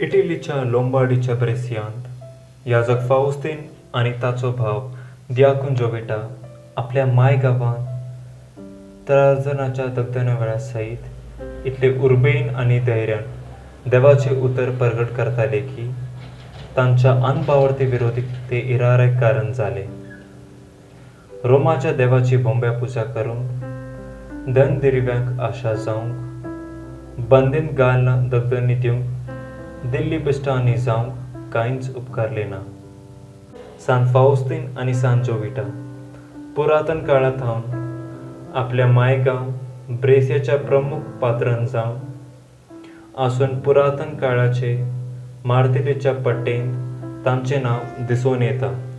इटलीच्या लोंबार्डीच्या ब्रेसियांत याजक फावस्तीन आनी ताचो भाव दियाकून जोविटा आपल्या माय गांवांत त्राजनाच्या दगदना वेळा सयत इतले उर्बेन आनी धैर्यान देवाचें उतर परगट करताले की तांच्या अनबावडते विरोधीक ते इरारेक कारण जाले. रोमाच्या देवाची बोंब्या पुजा करूंक, धन दिरव्यांक आशा जावंक, बंदीन घालना दगदनी दिवंक, दिल्ली बिश्टांनी जावंक कांयच उपकारलें ना. सान फावस्तीन आनी सान जोविटा पुरातन काळा थावन आपल्या मायगांव ब्रेसियाच्या प्रमुख पात्रान जावन आसून पुरातन काळाचे मार्तिलीच्या पट्टेंत तांचें नांव दिसून येता.